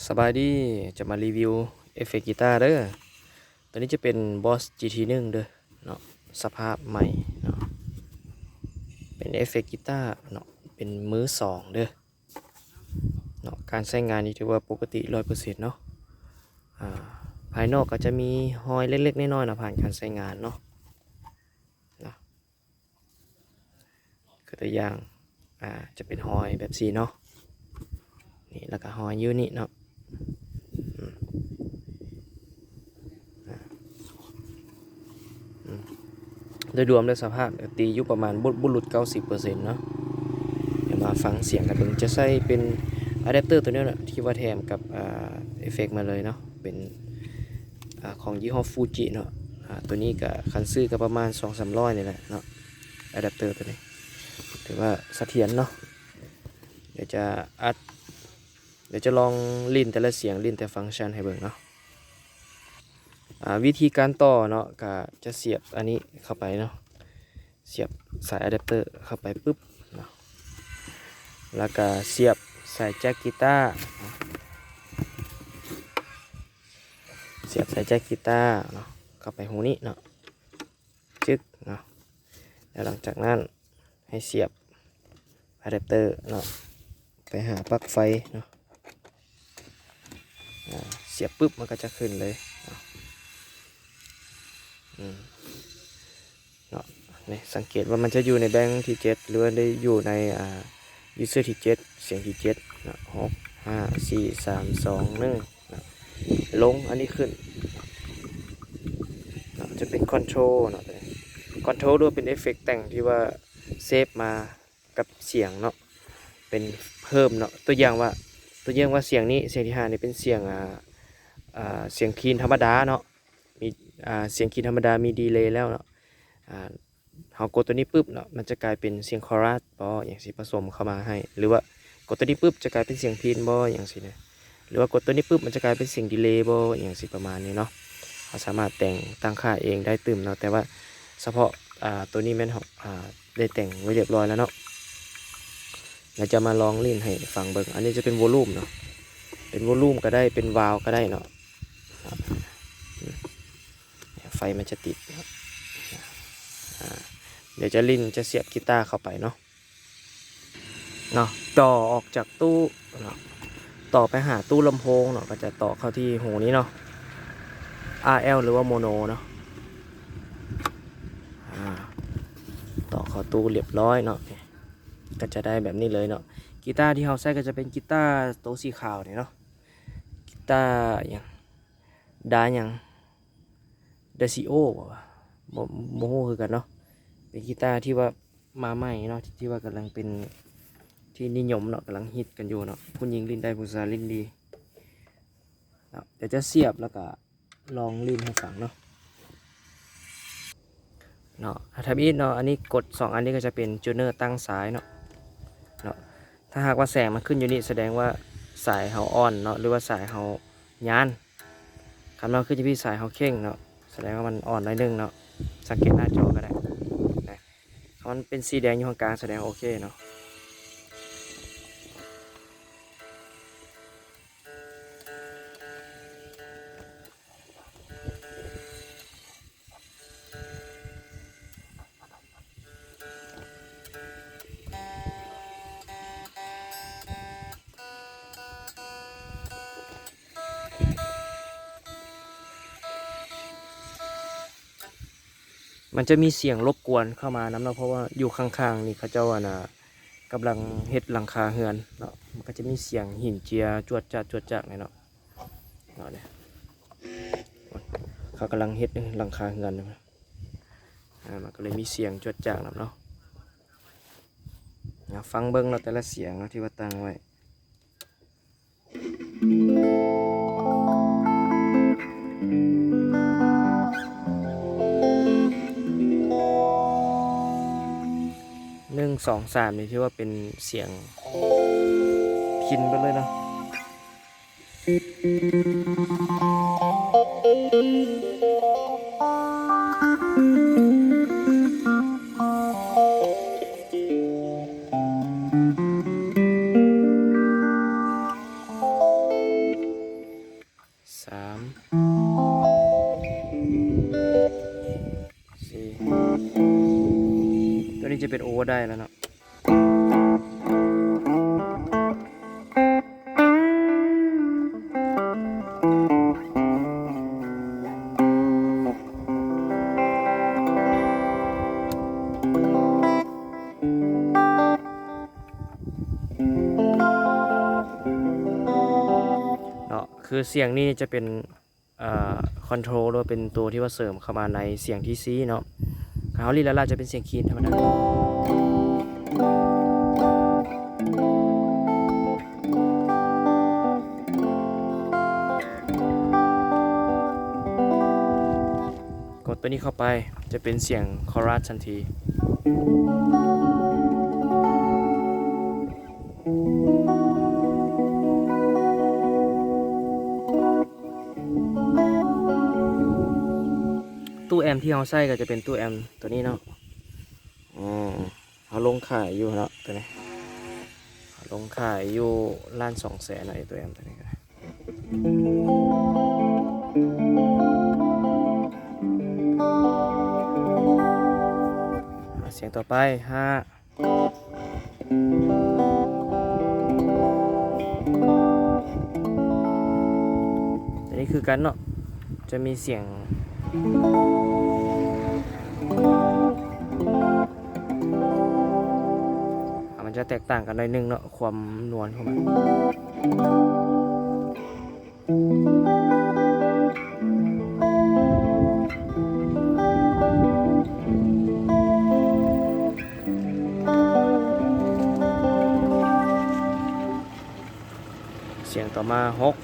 ສະບາຍດີ ຈະມາຣີວິວເອຟເຟັກກີຕາເດີ. ໂຕນີ້ຈະເປັນ Boss ຈີທີໜຶ່ງ ເດີເນາະ, ສະພາບໃໝ່ເນາະ, ເປັນເອຟເຟັກກີຕາເນາະ, ເປັນມືສອງເດີເນາະ. ການໃຊ້ງານນີ້ຖືວ່າປົກກະຕິຮ້ອຍເປີເຊັນເນາະ. ອາ ພາຍນອກກໍຈະມີຮອຍເລັກໆນ້ອຍໆເນາະ ຜ່ານການໃຊ້ງານເນາະ. ນະ ຄືຕົວຢ່າງ ອາ ຈະເປັນຮອຍແບບຊີ້ເນາະ, ນີ້ ແລ້ວກໍຮອຍຢູ່ນີ້ເນາະ. ອາ ອາ ໂດຍລວມແລ້ວສະພາບກໍຕີຢູ່ປະມານ ບໍ່ ບໍ່ຫຼຸດເກົ້າສິບເປີເຊັນເນາະ. ດຽວມາຟັງສຽງກັນເບິ່ງ. ຈະໃຊ້ເປັນອາແດັບເຕີຕົວນີ້ເນາະ ທີ່ວ່າແຖມກັບ ອາ ເອຟເຟັກມາເລີຍເນາະ, ເປັນ ອາ ຂອງຍີ່ຫໍ້ Fuji ເນາະ. ອາ ຕົວນີ້ກໍຄັນຊື້ກໍປະມານສອງສາມຮ້ອຍນີ້ແຫຼະເນາະ, ອາແດັບເຕີຕົວນີ້ຖືວ່າສະຖຽນເນາະ. ດຽວຈະອັດ ດຽວຈະລອງຫຼິ້ນແຕ່ລະສຽງ, ຫຼິ້ນແຕ່ຟັງຊັນໃຫ້ເບິ່ງເນາະ. ອາ ວິທີການຕໍ່ເນາະ ກໍຈະສຽບອັນນີ້ເຂົ້າໄປເນາະ, ສຽບສາຍອາແດັບເຕີເຂົ້າໄປປຶບເນາະ, ແລ້ວກໍສຽບສາຍແຈັກກີຕາເນາະ, ສຽບສາຍແຈັກກີຕາເນາະ ເຂົ້າໄປຮູນີ້ເນາະ. ຈຶກເນາະ. ແລ້ວຫຼັງຈາກນັ້ນໃຫ້ສຽບອາແດັບເຕີເນາະ ໄປຫາປລັກໄຟເນາະ. ອາ ສຽບປຶບ ມັນກໍຈະຂຶ້ນເລີຍເນາະ. ອືມ ເນາະ ນີ້ສັງເກດວ່າມັນຈະຢູ່ໃນແບັງທີເຈັດ ຫຼືວ່າໄດ້ຢູ່ໃນ ອາ user ທີເຈັດ ສຽງທີເຈັດເນາະ. ຫົກ ຫ້າ ສີ່ ສາມ ສອງ ໜຶ່ງ ນະ ລົງ ອັນນີ້ຂຶ້ນເນາະ. ຈະເປັນ control ເນາະ, ໂຕນີ້ control ຫຼືວ່າເປັນເອຟເຟັກແຕ່ງທີ່ວ່າເຊບມາກັບສຽງເນາະ, ເປັນເພີ່ມເນາະ. ຕົວຢ່າງວ່າ ຕົວຢ່າງວ່າສຽງນີ້ ສຽງທີຫ້ານີ້ເປັນສຽງ ອາ ອາ ສຽງ clean ທຳມະດາເນາະ, ມີ ອາ ສຽງ clean ທຳມະດາ ມີ delay ແລ້ວເນາະ. ອາ ເຮົາກົດຕົວນີ້ປຶບເນາະ ມັນຈະກາຍເປັນສຽງຄໍຣັສບໍ ຫຍັງຊີ້ ປະສົມເຂົ້າມາໃຫ້ ຫຼືວ່າກົດຕົວນີ້ປຶບ ຈະກາຍເປັນສຽງພີນບໍ ຫຍັງຊີ້ນະ, ຫຼືວ່າກົດຕົວນີ້ປຶບ ມັນຈະກາຍເປັນສຽງດີເລບໍ ຫຍັງຊີ້ ປະມານນີ້ເນາະ. ເຮົາສາມາດແຕ່ງຕັ້ງຄ່າເອງໄດ້ຕື່ມເນາະ, ແຕ່ວ່າສະເພາະ ອາ ຕົວນີ້ແມ່ນ ອາ ໄດ້ແຕ່ງໄວ້ລຽບຮ້ອຍແລ້ວເນາະ. ແລ້ວຈະມາລອງຫຼິ້ນໃຫ້ຟັງເບິ່ງ. ອັນນີ້ຈະເປັນໂວລູມເນາະ, ເປັນໂວລູມກໍໄດ້ ເປັນວາວກໍໄດ້ເນາະ. ໄຟມັນຈະຕິດເນາະ. ອາ ດຽວຈະຫຼິ້ນ ຈະສຽບກີຕາເຂົ້າໄປເນາະ, ເນາະ ຕໍ່ອອກຈາກຕູ້ເນາະ, ຕໍ່ໄປຫາຕູ້ລຳໂພງເນາະ, ກໍຈະຕໍ່ເຂົ້າທີ່ຮູນີ້ເນາະ, ອາແອວ ຫຼືວ່າໂມໂນເນາະ. ອາ ຕໍ່ເຂົ້າຕູ້ລຽບຮ້ອຍເນາະ, ກໍຈະໄດ້ແບບນີ້ເລີຍເນາະ. ກີຕາທີ່ເຮົາໃຊ້ກໍຈະເປັນກີຕາໂຕສີຂາວນີ້ເນາະ, ກີຕາຫຍັງ ດາຫຍັງ ດາຊິໂອ ບໍ່ ບໍ່ຮູ້ຄືກັນເນາະ. ເປັນກີຕາທີ່ວ່າມາໃໝ່ເນາະ ທີ່ວ່າກຳລັງເປັນທີ່ນິຍົມເນາະ, ກຳລັງຮິດກັນຢູ່ເນາະ, ຜູ້ຍິງຫຼິ້ນໄດ້ ຜູ້ຊາຍຫຼິ້ນດີເນາະ. ດຽວຈະສຽບແລ້ວກະລອງຫຼິ້ນໃຫ້ຟັງເນາະ. ເນາະ ທຳອິດເນາະ, ອັນນີ້ກົດສອງອັນນີ້ກໍຈະເປັນຈູນເນີຕັ້ງສາຍເນາະ ເນາະ. ຖ້າຫາກວ່າແສງມັນຂຶ້ນຢູ່ນີ້ ສະແດງວ່າສາຍເຮົາອ່ອນເນາະ ຫຼືວ່າສາຍເຮົາຍານ. ຄັນວ່າຂຶ້ນຢູ່ພີ້ ສາຍເຮົາເຄັ່ງເນາະ, ສະແດງວ່າມັນອ່ອນໜ້ອຍໜຶ່ງເນາະ. ສັງເກດໜ້າຈໍກໍໄດ້ນະ, ຄັນມັນເປັນສີແດງຢູ່ຂ້າງກາງ ສະແດງໂອເຄເນາະ. ມັນຈະມີສຽງລົບກວນເຂົ້າມານຳເນາະ, ເພາະວ່າຢູ່ຂ້າງໆນີ້ເຂົາເຈົ້າ ອັນນ່າ ກຳລັງເຮັດຫຼັງຄາເຮືອນເນາະ, ມັນກໍຈະມີສຽງຫີນເຈຍຈວດຈາດ ຈວດຈາດແນ່ເນາະ. ເນາະ ເຂົາກຳລັງເຮັດຫຼັງຄາເຮືອນຢູ່, ອາ ມັນກໍເລີຍມີສຽງຈວດຈາດນຳເນາະ. ອາ ຟັງເບິ່ງເນາະ ແຕ່ລະສຽງເນາະ ທີ່ວ່າຕັ້ງໄວ້. ໜຶ່ງ ສອງ ສາມ ນີ້ຖືວ່າເປັນສຽງພິນເບິດເລີຍເນາະ. ເ ປັນໂອເວີໄດຣຟ໌ແລ້ວເນາະ. ເນາະ ຄືສຽງນີ້ຈະເປັນ ເອີ ຄອນໂທຣ ຫຼືວ່າເປັນຕົວທີ່ວ່າເສີມເຂົ້າມາໃນສຽງທີຊີເນາະ. ຖ້າເຮົາຫຼິ້ນລ້າໆ ຈະເປັນສຽງຄີນທຳມະດາ. ກົດຕົວນີ້ເຂົ້າໄປ ຈະເປັນສຽງຄໍຣັສທັນທີ. ຕູ້ແອມທີ່ເຮົາໃຊ້ກໍຈະເປັນຕູ້ແອມຕົວນີ້ເນາະ. ອືມ ເຮົາລົງຂາຍຢູ່ເນາະ ຕົວນີ້ ເຮົາລົງຂາຍຢູ່ລ້ານສອງແສນເນາະ ໄອ້ຕູ້ແອມຕົວນີ້ກໍໄດ້. ສຽງຕໍ່ໄປ ຫ້າ ອັນນີ້ຄືກັນເນາະ ຈະມີສຽງ ມັນຈະແຕກຕ່າງກັນໜ້ອຍໜຶ່ງເນາະ ຄວາມນວນຂອງມັນ. ສຽງຕໍ່ມາ ຫົກ.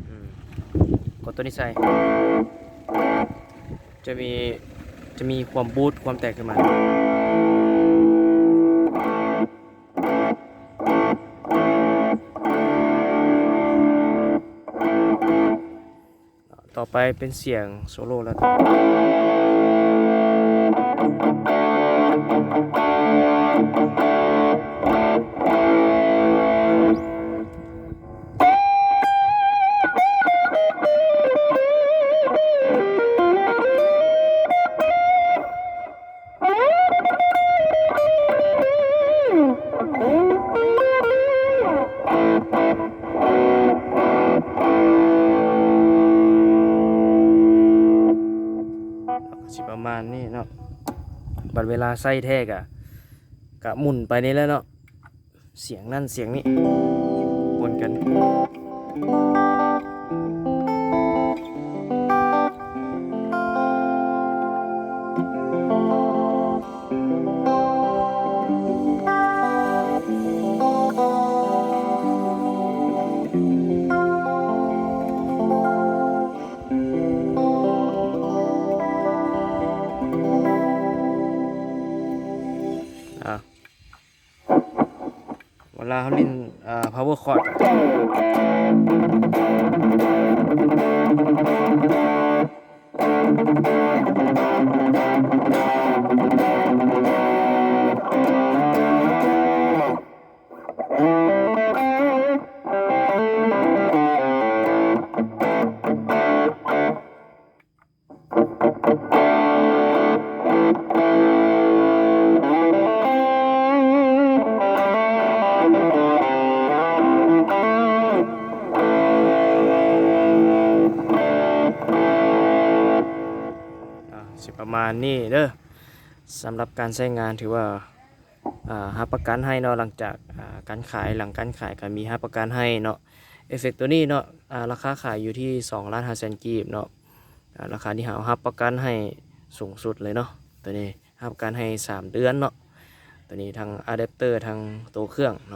ອືມ ກົດຕົວນີ້ໃສ່ ຈະມີ ຈະມີຄວາມບູດ ຄວາມແຕກຂຶ້ນມາ. ຕໍ່ໄປເປັນສຽງໂຊໂລແລ້ວ. ຊິປະມານນີ້ເນາະ. ບັດເວລາໃຊ້ແທ້ກະ ກະໝູນໄປນີ້ແຫຼະເນາະ. ສຽງນັ້ນສຽງນີ້ປົນກັນ. ເວລາເຮົາຫຼິ້ນ ເອີ ພາວເວີຄອດ ອ່າ ຊິປະມານນີ້ເດີ. ສຳລັບການໃຊ້ງານຖືວ່າ ອ່າ ຮັບປະກັນໃຫ້ເນາະ ຫຼັງຈາກ ອ່າ ການຂາຍ ຫຼັງການຂາຍກໍມີຮັບປະກັນໃຫ້ເນາະ. ເອຟເຟັກຕົວນີ້ເນາະ ອ່າ ລາຄາຂາຍຢູ່ທີ່ສອງລ້ານຫ້າແສນກີບເນາະ. ອ່າ ລາຄານີ້ເຮົາຮັບປະກັນໃຫ້ສູງສຸດເລີຍເນາະ ຕົວນີ້ຮັບປະກັນໃຫ້ສາມເດືອນເນາະ. ຕົວນີ້ທັງອາແດັບເຕີ ທັງໂຕເຄື່ອງເນາະ.